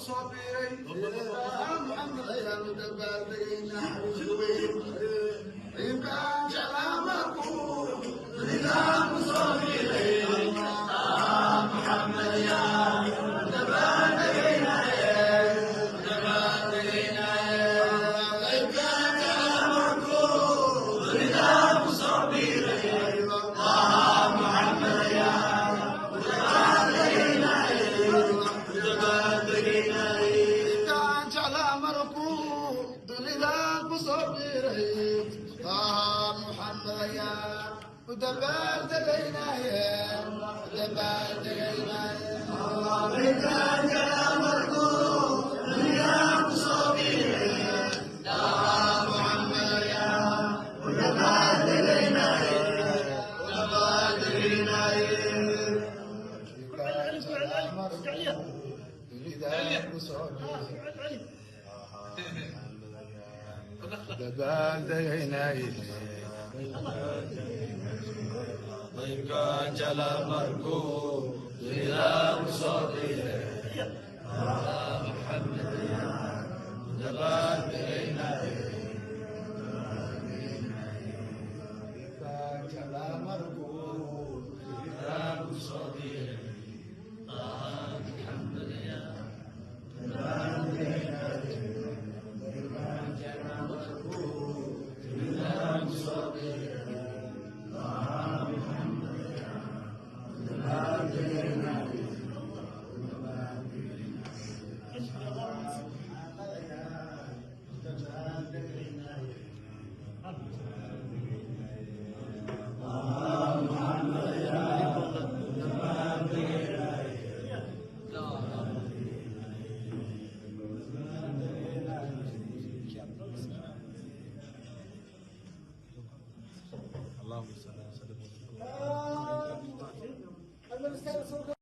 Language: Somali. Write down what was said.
soo biiray Muxamed ayaanu dabaaldegaynaa qaybkaan jeclaa markuu dunida ku soo biiray Muxamed ayaanu dabaaldegaynaaye dabaaldegaynaaye qaybkaan jeclaa markuu dunida ku soo biiray Muxamed ayaanu dabaaldegaynaaye dabaaldegaynaaye qaybkaan jeclaa markuu dunida ku soo biiray Muxamed ayaan u dabaaldegaynaaye dabaaldegaynaaye qaybkaan jeclaa markuu dunida ku soo biiray Muxamed ayaan u dabaaldegaynaaye dabaaldegaynaaye dunida ku soo biiray dabaaldegaynaaye qaybkaan jeclaa markuu dunida ku soo biiray Muxamed ayaan dabaaldegaynaaye qaybkaan jeclaa markuu dunida ku soo biiray Muxamed ayaan dabaaldegaynaaye qaybkaan jeclaa markuu dunida ku soo biiray Muxamed ayaan dabaaldegaynaaye اللهم صل وسلم.